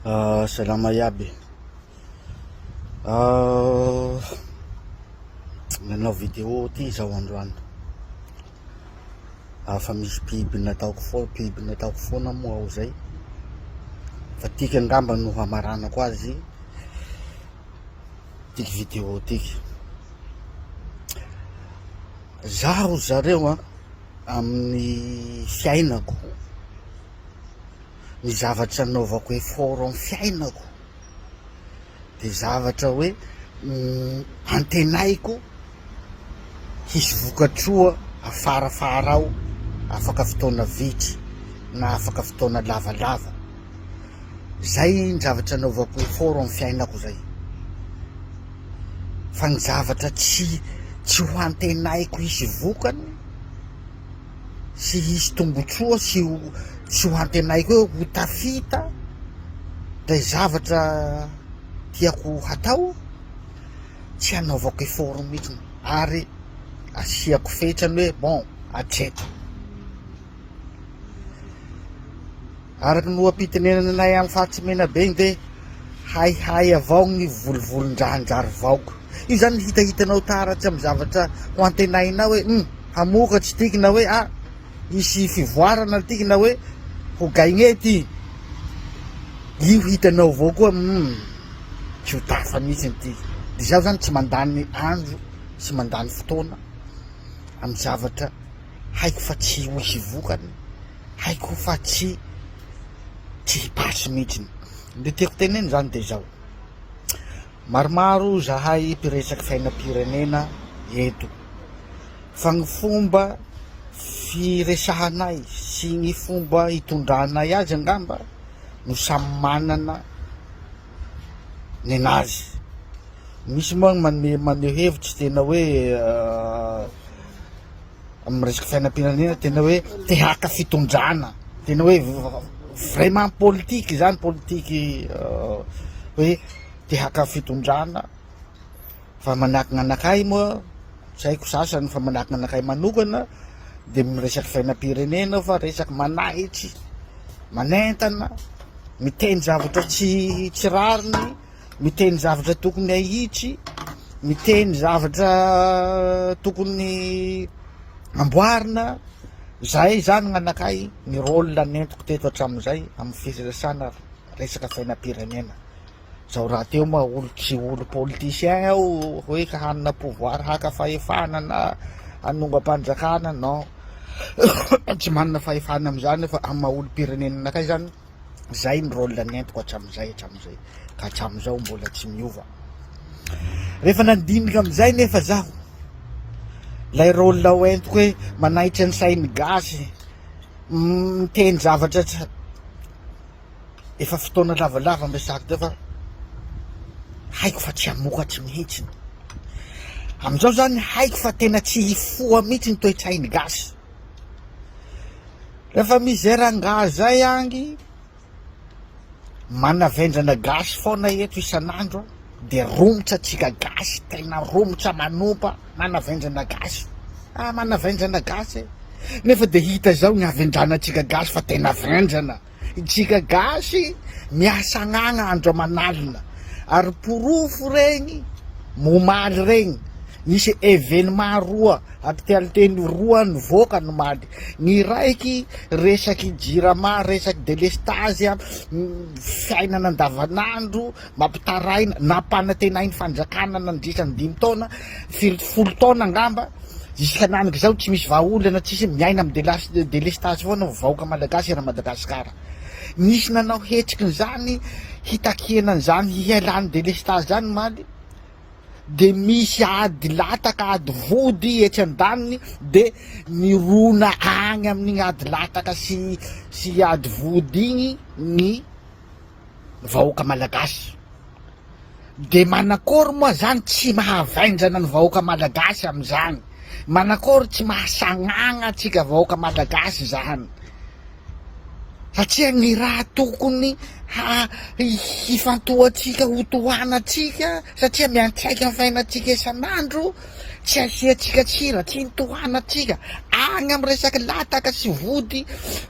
Salama iaby. Nanao vidéo ty zaho androany. Fa misy biby nataoko foana, biby nataoko foana moa aho zay. Fa tiky angamba no hamaranako azy tiky vidéo tiky. Zaho zareo an, amin'ny fiainako, ny zavatra anaovako effort amin'ny fiainako de zavatra hoe antenaiko hisy vokatsoa afarafara ao afaka fotoana vitsy na afaka fotoana lavalava, zay ny zavatra anaovako effort amin'ny fiainako zay, fa ny zavatra tsy tsy ho antenaiko hisy vokany sy hisy tombotsoa sy ho tsy ho antenaiko hoe ho tafita ilay zavatra tiako hatao, tsy hanaovako effort mihitsy ary asiako fetrany hoe bon hatreto. Araka ny oha-pitenenana anay amin'ny faritsy Menabe iny dia haihay avao ny volovolon-draha-njary vaoka. Io zany hitahitanao taratsy amin'ny zavatra ho antenainao hoe hum hamokatry tiky na hoe ah hisy fivoarana tiky na hoe ho gagner ty. Io hitanao avao koa hum tsy ho tafa mihitsy ty. Dia izaho zany tsy mandany andro sy mandany fotoana amin'ny zavatra haiko fa tsy ho hisy vokany. Haiko fa tsy tsy hipasy mihitsiny. Ny tiako tenena zany de zao, maromaro zahay mpiresaky fiainam-pirenena eto, fa ny fomba firesahanay sy ny fomba hitondranay azy angamba no samy manana nenazy. Misy moa ny manome maneho hevitry tena hoe amin'ny resaka fiainam-pirenena tena hoe te haka fitondrana, tena hoe vraiment politique zany, politique hoe te haka fitondrana fa manakina anakahy moa tsy haiko sasany fa manakina anakahy manokana de miresaka fiainam-pirenena fa resaky manahitry, manentana, miteny zavatra tsy tsy rariny. miteny zavatra tokony ahitsy, miteny zavatra tokony amboarina, zay zany gn'anakahy ny rôle nentiko teto hatramin'izay amin'ny firesahana resaka fiainam-pirenena, zaho rahateo moa olo tsy olo politicien aho hoe ka hanana pouvoir haka fahefana na hanongam-panjakana non, tsy manana fahefana am'zany aho fa amin'ny maha olom-pirenena anakahy zany. Zay ny rôle nentiko hatramin'izay hatramin'izay ka hatramin'izao mbola tsy miova. Rehefa nandinika amin'izay nefa zaho, lay rôle hoentiko hoe manaitra ny sain'ny gasy, miteny zavatra tsy efa fotoana lavalava ampiasako teo fa haiko fa tsy hamokatry mihitsy. Amin'izao zany haiko fa tena tsy hifoha mihitsy ny toe-tsain'ny gasy. Rehefa misy zay rangahy zay agny manavendrana gasy foana eto isan'andro de romotra tsika gasy tena romotra manompa manavendrana gasy, ah manavendrana gasy e, nefa de hita zao ny havendranantsika gasy fa tena vendrana. Itsika gasy miasa agnagna andro aman'alina ary porofo regny momaly regny nisy evenement roa actualité roa nivoaka nomaly ny raiky resaky jirama resaky delestazy fiainana andavanandro mampitaraina nampanantenainy fanjakana nandritra ny dimy taona firy folo taona angamba Jusqu'à zao tsy misy vahaolana tsisy miaina am delestazy foana vahoaka malagasy eran'i Madagasikara. Nisy nanao hetsiky an'izany hitakiana an'izany hialany delestazy zany omaly de misy ady lataka ady vody etsy andaniny de mirona agny amin'igny ady lataka sy sy ady vody igny ny vahoaka malagasy. De manakory moa zany tsy mahavendrana ny vahoaka malagasy amizany? Manakory tsy mahasagnagna antsika vahoaka malagasy zany? Satria ny raha tokony ha hifantohantsika ho tohanantsika satria miantraika amin'ny fiainantsika isan'andro, tsy asiantsika sira, tsy ny tohanantsika. Agny amin'ny resaky lataka sy vody,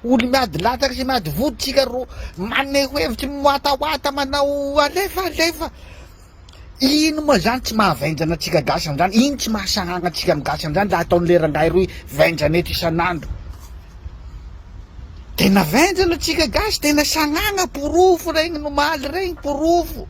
olo miady lataka sy miady vody tsika ro maneho hevitry mioataoata manao alefa alefa. Ino moa zany tsy mahavendrana antsika gasy amzany, ino tsy mahasagnagna antsika am gasy amzany la ataon'le rangahy roy vendrana eto isan'andro. Tena vendrana antsika gasy, tena sagnagna, porofo regny nomaly regny, porofo.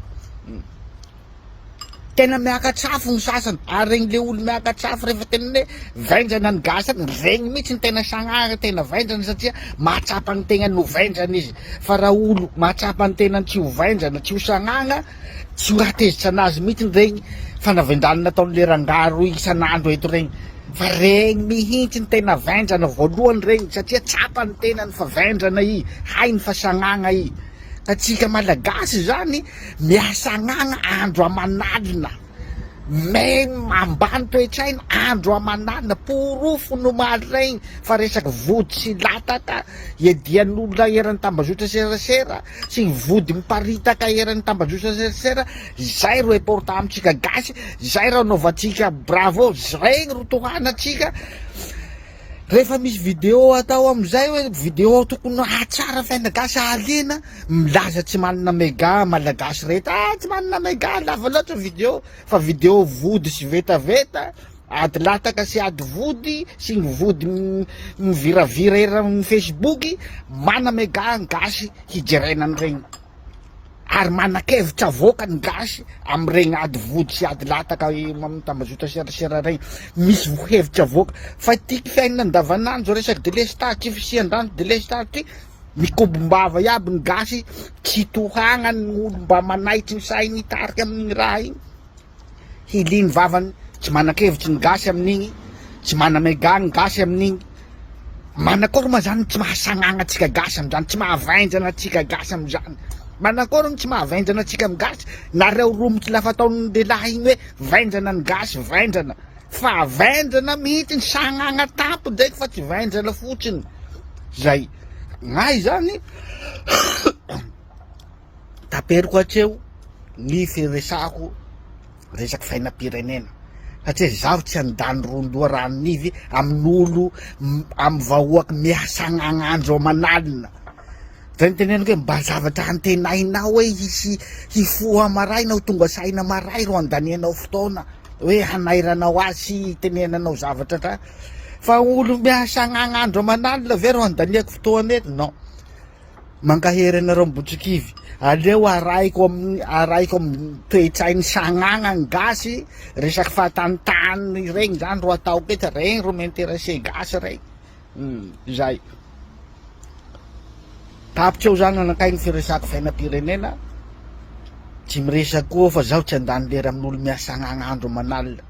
Tena miakatr'afo ny sasany, ary regny le olo miakatr'afo rehefa tena hoe vendrana ny gasy regny, regny mihitsy ny tena sagnagna, tena vendrana satria mahatsapa ny tegnany ho vendrana izy, fa raha olo mahatsapa ny tenany tsy ho vendrana, tsy ho sagnagna, Tsy ho rahatezitra anazy mihitsy regny fanavendranana ataon'le rangahy roy isan'andro eto regny fa regny mihitsy ny tena vendrana voalohany regny satria tsapany tenany fa vendrana i, hainy fa sagnagna i, ka tsika malagasy zany miasagnagna andro aman'alina. Même ambany toe-tsaina andro aman'alina, porofo no mahalraigny fa resaky vody sy lataka iadian'olona eran'ny tambazotra serasera sy ny vody miparitaka eran'ny tambazotra serasera, zay ro important amintsika gasy, zay ro anaovantsika bravo, zay ro tohanantsika. Rehefa misy vidéo atao amizay hoe vidéo tokony hahatsara fiainana gasy hahaliana, milaza tsy manana mega malagasy rehetra, ah tsy manana mega lava loatra vidéo, fa vidéo vody sy vetaveta, ady lataka sy ady vody sy ny vody miviravira eran'ny facebook, mana mega ny gasy hijerena an'iregny. ary manan-kevitra avoaka ny gasy amin'ireny ady vody sy ady lataka amin'ny tambazotra serasera ireny, misy hevitra avoaka fa ity fiainana andavanandro resaky delestazy tsy fisian-drano delestazy ty mikobom-bava iaby ny gasy tsy tohanany olo mba manaitry ny sainy hitarika amin'igny raha igny. Hily ny vavany, tsy manan-kevitry ny gasy amin'igny, tsy mana-mega ny gasy amin'igny. Manakory ma zany tsy mahasagnagna antsika gasy am'zany, tsy mahavendrana antsika gasy am'zany. Manakory ny tsy mahavendrana antsika amy gasy, nareo romotsy lafa ataon'ny lehilahy igny hoe vendrana ny gasy, vendrana. Fa vendrana mihitsy ny sagnagna tampony ndraiky fa tsy vendrana fotsiny. Zay. Gnahy zany Taperiko hatreo ny firesahako resaky fainam-pirenena satria zaho tsy handany ron-doha ranon'ivy amin'olo amin'ny vahoaka miasa agn'andro aman'alina. Zay no teneniko hoe mba zavatra antenainao hoe hisy hifoha maraina ho tonga saina maray ro andanianao fotoana hoe hanairanao azy sy hitenenanao zavatra tra fa olo miasa agn'andro aman'alina ve ro andaniako fotoana eto? Non. Mankahery anareo Ambotsikivy. Aleo arahiko amin'ny arahiko amin'ny toe-tsain'ny sagnagna ny gasy, resaky fahatanitany regny zany ro ataoko eto, regny ro mi-interesser gasy regny. Hum, zay. Tapitra eo zany anakay ny firesako fiainam-pirenena, tsy miresaka koa fa zaho tsy handany lera amin'olo miasa agn'andro aman'alina.